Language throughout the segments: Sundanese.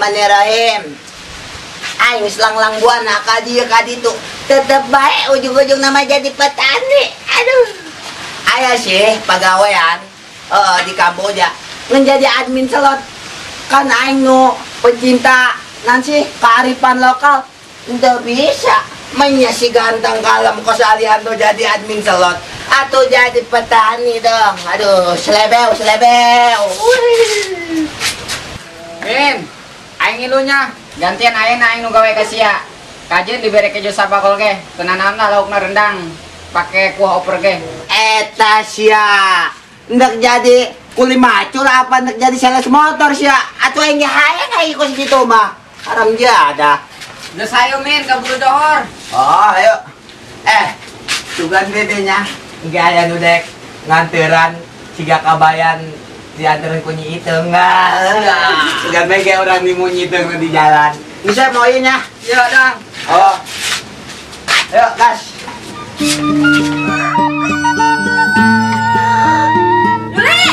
Bismillahirrahmanirrahim. Aing selanglang buana ka dieu ka ditu. Tetep bae ujung-ujung nama jadi petani. Aduh. Aya sih pagawean di Kamboja menjadi admin slot. Kan aing nu pecinta nanti kearifan lokal udah bisa menya si ganteng kalem kos alian tuh jadi admin slot atau jadi petani dong. Aduh, selebeu selebeu. Min, aing ngilunya gantian aing aing nu gawe ka sia. Kajeun dibere kejo sabakol ge, tenanaon laukna rendang pake kuah oper ge. Eta sia. Hendak jadi kuli macul apa hendak jadi sales motor sia? Atuh aing ge hayang aing kos kitu mah. Haram jadah. Geus hayu Min kaburu dohor. Oh, ayo. Sugan bedenya engke aya nu dek nganteran siga kabayan dianterin ku Nyi Iteung. Sugan bae ge urang nimu Nyi Iteung di jalan. Bisa mau ieu nya? Iya, Dang. Oh. Ayo, gas. Yuli!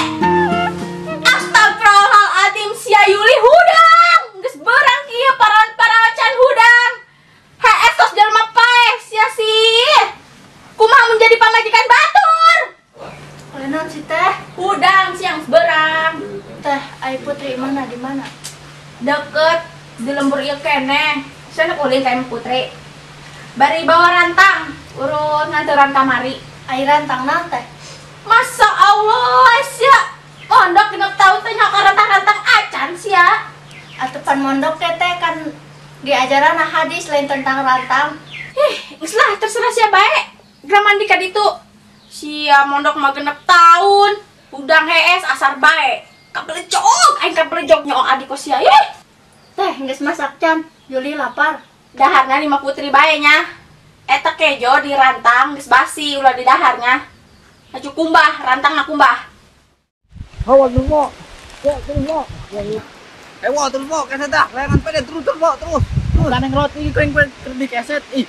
Astagfirullahaladzim, sia Yuli hudang. Geus beurang kieu parawan-parawan can hudang. Hees tos jelema paeh sia sih. Kumaha mun jadi pamajikan batur? Lenon si teh. Hudang siang berang. Teh, ai Putri mana di mana? Deket di lembur ieu keneh. Saya nak ulin ka Imah Putri. Bari bawa rantang, urut nganteran kamari. Ai rantang naon teh? Masa Allah sia. Mondok genep tahun teh nyokor rantang-rantang acan sia. Atuh pan mondok teh teh kan diajaran hadis lain tentang rantang. Ih, geus lah terserah sia bae. Geura mandi ka ditu. Sia mondok mah genep tahun, udang hees asar bae. Kabelejog, aing kabelejog nyoong adik kos sia. Ih. Teh geus masak can, Yuli lapar. Daharna lima Putri bae nya. Eta kejo di rantang geus basi ulah di daharnya. Maju kumbah, rantang kumbah. Hawa terus mo. Ya terus mo. Ewa terus mo, keset dah. Layangan pede terus terus mo, terus. Terus taneng roti kering kering di keset. Ih.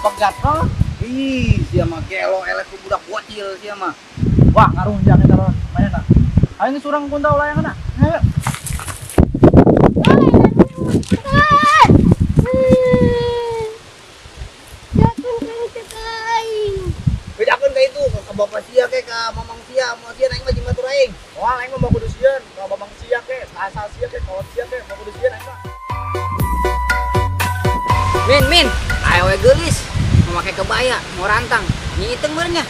Pegat. Ih, sia mah gelo elek ku budak bocil sia mah. Wah, ngaruh jangan eta ron. Mayan ah. Aing geus urang kuntau layangan ah. Ayo. Bedakeun ka itu ka bapak sia ke ka mamang sia, mau sia aing mah jeung batur aing. Wah, aing mah mau kudu sieun, ka mamang sia ke, ka asal sia ke, ka sia ke, mau kudu sieun aing mah. Min, Min, ayo we geulis, mau make kebaya, mau rantang, Nyi Iteung meureun nya.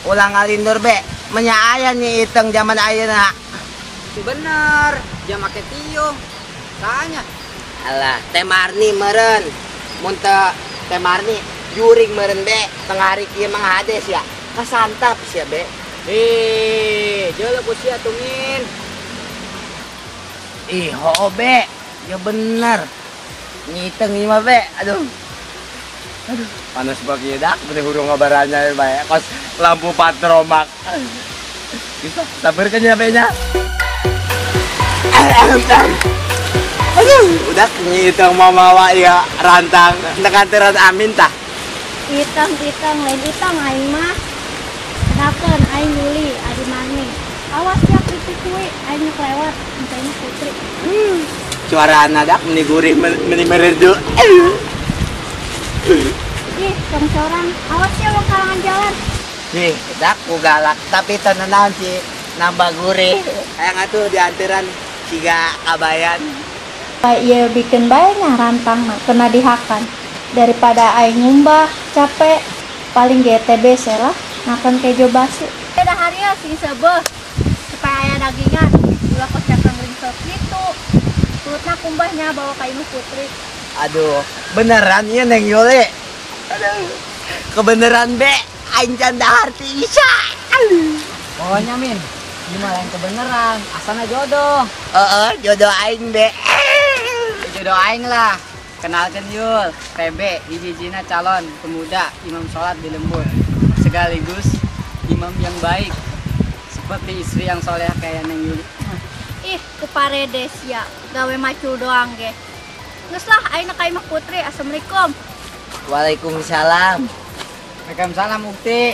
Ulah ngalindur be, menya aya Nyi Iteung zaman ayeuna. Bener, dia make tiung. Tanya. Alah, Teh Marni meureun. Mun teu Teh Marni juring meureun be, tengah hari kieu mah hades ya. Kasantap sia be. Hei, jeuleuh ku sia tuh Min. Ih, hoo be. Ya bener. Nyi Iteung ieu mah be. Aduh. Aduh, panas bagi dak, beri hurung ngabarannya bae. Kos lampu patromak. Bisa sabarkeun ya be-nya. Aduh, udah Nyi Iteung mau mawa ya rantang tekan amin tah. Iteng iteng lain iteng aing mah. Kenalkeun aing Yuli adi Marni. Awas ya kritik kuwi aing nyek lewat encai Putri. Suara anak meni gurih meni merdu. Ih, cong-corang. Awas ya lo kalangan jalan. Nih, dak ku galak tapi tenan sih nambah gurih. Hayang atuh dianteran siga kabayan. Iya bikin bae nya rantang mah kena dihakan. Daripada aing ngumbah capek paling GTB lah makan kejo basi. Dahar ya sing seubeuh supaya aya dagingan. Ulah kos cakang ringsok kitu. Perutna kumbahnya bawa ka Imah Putri. Aduh, beneran ya Neng Yuli. Aduh, kebeneran be, aing can dahar ti Isya. Pokoknya Min, gimana yang kebeneran, asalnya jodoh. Heeh, jodoh aing be. Jodoh aing lah. Kenalkan Yul, TB, hiji-hijina calon pemuda imam sholat di lembur. Sekaligus imam yang baik, seperti istri yang soleh kayak Neng Yuli. Ih, kuparedes ya, gawe macul doang ge. Geus lah, aing ka Imah Putri. Assalamualaikum. Waalaikumsalam. Waalaikumsalam Ukti.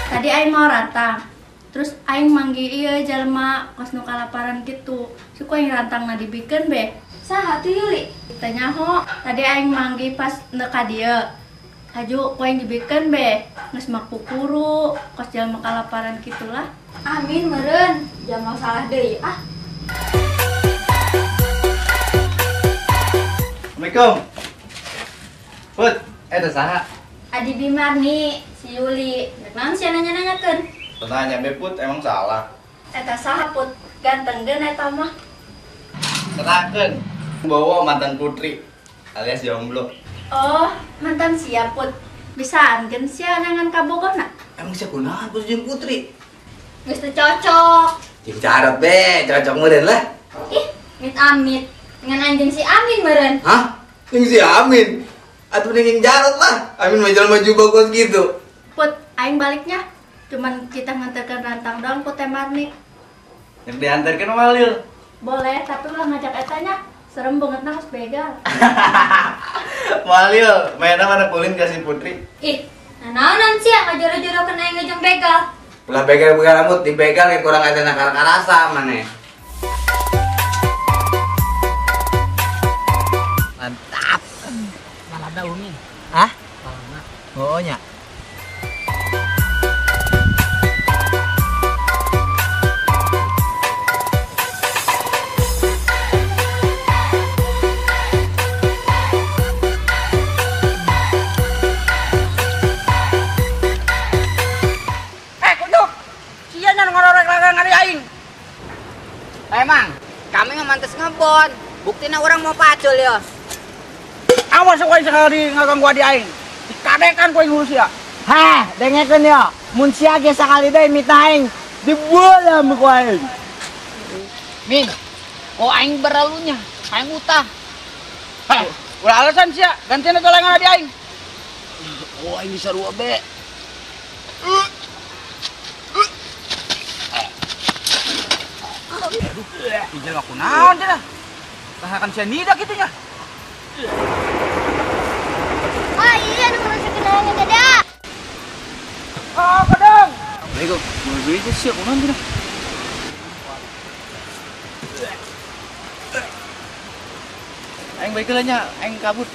Tadi aing mau rantang. Terus aing manggil ieu jelema kos nu kalaparan kitu. Suku aing rantangna dibikeun be. Saha tuh Yuli? Teu nyaho. Tadi aing manggil pas neu ka dieu. Laju ku aing dibikeun be. Geus mah kukuru, kos jelema kalaparan kitulah. Amin meureun, jangan salah deui ah. Assalamualaikum. Put, eta saha? Adi Bimarni, si Yuli. Rek naon sia nanya-nanyakeun? Nanya be Put, emang salah. Eta saha Put? Ganteng geun eta mah. Serahkeun. Bawa mantan putri alias jomblo. Oh, mantan sia Put. Bisaan geun sia nangan kabogohna? Emang sia kunaon Put jeung Putri? Geus teu cocok. Jeung carot be, cocok meureun lah. Ih, mit amit. Dengan anjing si Amin meureun. Hah? Jeung si Amin? Atuh mending Jarot lah. Amin mah jelema juga kos gitu. Put, aing baliknya. Cuman kita nganterkeun rantang doang ku Teh Marni. Yang diantarkeun Walil. Boleh, tapi ulah ngajak etanya. Serem banget nah harus begal. Walil, mainnya mana kulin kasih Putri. Ih, nanaonan sia ngajoro-jorokeun aing ngejong begal. Ulah begal-begal rambut dibegal ya kurang ada nakal karasa maneh. Mantap. Malada umi. Hah? Malada. Oh nya. Kucuk. Sia nyan ngororek larangan aing. Emang kami mah mantes ngebon. Buktina orang mau pacul ya. Awas kowe sekali ngaganggu adi aing. Dikadekan kowe ngurus ya. Heh, dengekeun ya. Mun sia ge sakali deui mita aing dibolam ku aing. Min, kok aing beralunya? Aing utah. Heh, ulah alasan sia, gantian tolengan adi aing. Oh, aing bisa sarua be. Aduh, ijel aku naon cenah. Tahakan sianida kitu nya. Ah iya, nu nguruskeun aing gede. Ah, kadang. Assalamualaikum. Mau beli sih kunaon cenah. Aing baik heula nya, aing kabur.